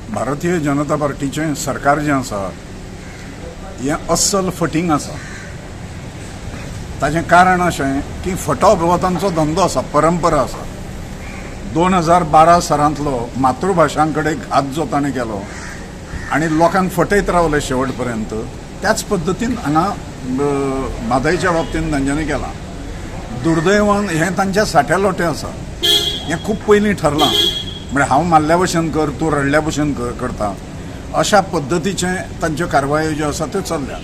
भारतीय जनता पार्टीचें सरकार जें आसा हें अस्सल फटींग आसा. ताजें कारण अशें की फटोवप हो तांचो धंदो आसा, परंपरा आसा. 2012 सरांतलो मातृभाशां कडेन घात जो ताणें केलो आनी लोकांक फटयत रावले शेवट पर्यंत, त्याच पद्दतीन हांगा म्हादयच्या बाबतीन तांच्यांनी केलां. दुर्दैवान हें तांच्या साठ्या लोटें आसा. हें खूब पयलीं ठरलां. म्हळ्यार हांव मारल्या भशेन कर, तूं रडल्या भशेन करता, अशा पद्दतीचें तांच्यो कारवायो ज्यो आसा त्यो चल्ल्या.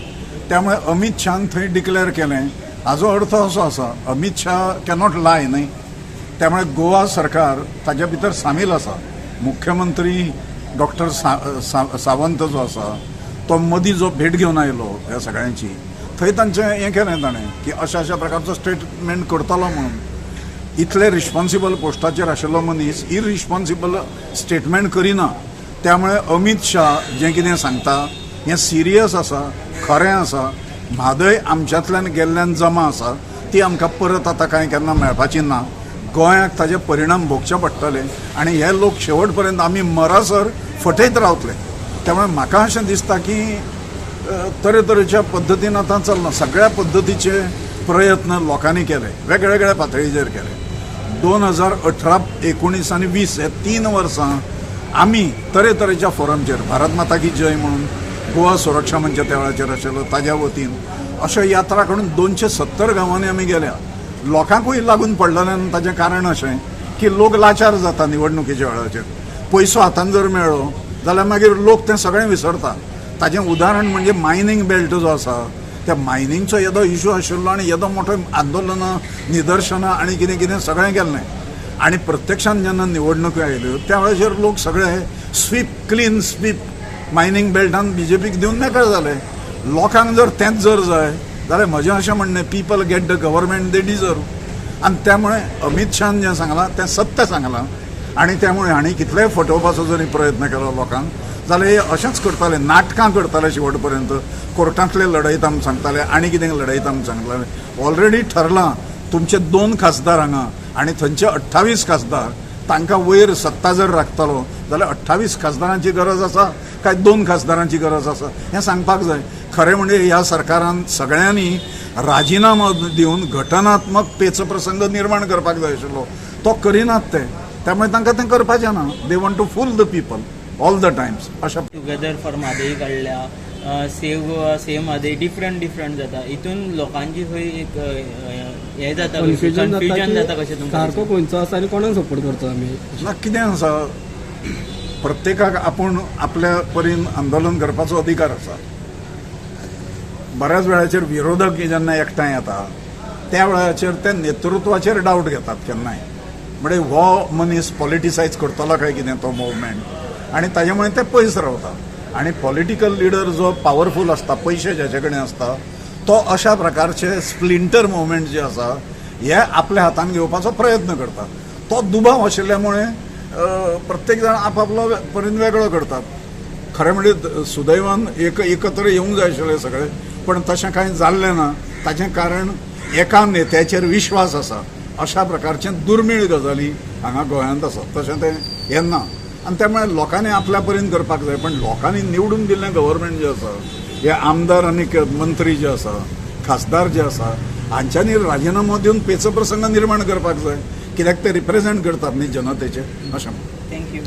त्यामुळे अमीत शाहान थंय डिक्लेअर केलें हाजो अर्थ असो आसा, अमीत शाह कॅनॉट लाय न्हय. त्यामुळे गोवा सरकार ताज्या भितर सामील आसा. मुख्यमंत्री डॉक्टर सावंत जो आसा तो मदीं जो भेट घेवन आयलो ह्या सगळ्यांची, थंय तांचें हें केलें ताणें की अशा अशा प्रकारचो स्टेटमेंट करतलो म्हणून. इतले रिस्पॉन्सिबल पोस्टाचेर आशिल्लो मनीस इरिस्पॉन्सिबल स्टेटमेंट करिना. त्यामुळे अमीत शाह जें कितें सांगता हें सिरियस आसा, खरें आसा. म्हादय आमच्यांतल्यान गेल्ल्यान जमा आसा, ती आमकां परत आतां कांय केन्ना मेळपाची ना. गोंयाक ताजे परिणाम भोगचे पडटले आनी हे लोक शेवट पर्यंत आमी मरासर फटयत रावतले. त्यामुळे म्हाका अशें दिसता की तरेतरेच्या पद्दतीन आतां चल्लां. सगळ्या पद्दतीचे प्रयत्न लोकांनी केले, वेगळ्यावेगळ्या पातळीचेर केले. 2018, 19 आनी 20 हे 3 वर्सां आमी तरेतरेच्या फोरमचेर, भारत माता की जय म्हणून गोवा सुरक्षा मंच त्या वेळाचेर आशिल्लो, ताज्या वतीन अशो यात्रा करून 270 गांवांनी आमी गेल्या. लोकांकूय लागून पडलेलें. ताजें कारण अशें की लोक लाचार जाता. निवडणुकीच्या वेळाचेर पयसो हातान जर मेळ्ळो जाल्यार मागीर लोक तें सगळें विसरता. ताजें उदाहरण म्हणजे मायनींग बेल्ट जो आसा, त्या मायनिंगचो येदो इशू आशिल्लो आनी येदो मोठो आंदोलनां, निदर्शनां आनी कितें कितें सगळें केल्लें आनी प्रत्यक्षान जेन्ना निवडणुको आयल्यो त्या वेळाचेर लोक सगळे स्वीप, क्लीन स्वीप मायनींग बेल्टान बीजेपीक दिवन मेकळे जाले. लोकांक जर तेंच जर जाय जाल्यार म्हजें अशें म्हणणें, people get the government they deserve. आनी त्यामुळे अमीत शहान जें सांगलां तें सत्य सांगलां आनी त्यामुळे हांणी कितलेय फटोवपाचो जरी प्रयत्न केलो लोकांक जाल्यार हे अशेंच करताले, नाटकां करताले. शेवट पर्यंत कोर्टांतले लढयता म्हूण सांगताले आनी कितें लढयता म्हूण सांगताले. ऑलरेडी ठरलां, तुमचे दोन खासदार हांगा आनी थंयचे 28 खासदार. तांकां वयर सत्ता जर राखतलो जाल्यार 28 खासदारांची गरज आसा काय दोन खासदारांची गरज आसा हें सांगपाक जाय. खरें म्हणजे ह्या सरकारान सगळ्यांनी राजिनामो दिवन घटनात्मक पेचप्रसंग निर्माण करपाक जाय आशिल्लो. तो करिनात ते. त्यामुळे तांकां तें करपाचें ना. They want to fool the people all the times अशें. टुगेदर फॉर म्हादय काडल्या, save Goa, save Mhadei, different different जाता. हितून लोकांची खंय एक हें जाता, कन्फ्युजन. कन्फ्युजन जाता जाता. की कशें तुमकां? सारको खंयचो आसा आनी कोणाक सपोर्ट करचो आमी? ना, कितें आसा, प्रत्येकाक आपूण आपल्या परीन आंदोलन करपाचो अधिकार आसा. बऱ्याच वेळाचेर विरोधक जेन्ना एकठांय येता त्या वेळाचेर ते नेतृत्वाचेर डावट घेतात केन्नाय, म्हणजे हो मनीस पॉलिटिसायज करतलो काय कितें तो मुवमेंट आनी ताजे मुळे ते पयस रावता. आनी पॉलिटिकल लिडर जो पावरफूल आसता, पयशे ज्याचे कडेन आसता, तो अशा प्रकारचे स्प्लिंटर मुवमेंट जे आसा हे आपल्या हातान घेवपाचो प्रयत्न करता. तो दुबाव आशिल्ल्या मुळे प्रत्येक जाण आपापलो परीन वेगळो करतात. खरें म्हणजे सुदैवान एकत्र येवंक जाय आशिल्ले सगळे, पण तशें कांय जाल्लें ना. ताचें कारण एका नेत्याचेर विश्वास आसा. अशा प्रकारचे दुर्मीळ गजाली हांगा गोंयांत आसात. तशें तें हें ना आनी त्यामुळे लोकांनी आपल्या परीन करपाक जाय. पण लोकांनी निवडून दिल्लें गव्हर्मेंट जें आसा, हे आमदार आनी मंत्री जे आसा, खासदार जे आसा, हांच्यांनी राजिनामो दिवन पेचप्रसंग निर्माण करपाक जाय, कित्याक ते रिप्रेझेंट करतात न्ही जनतेचे, अशें. Thank you.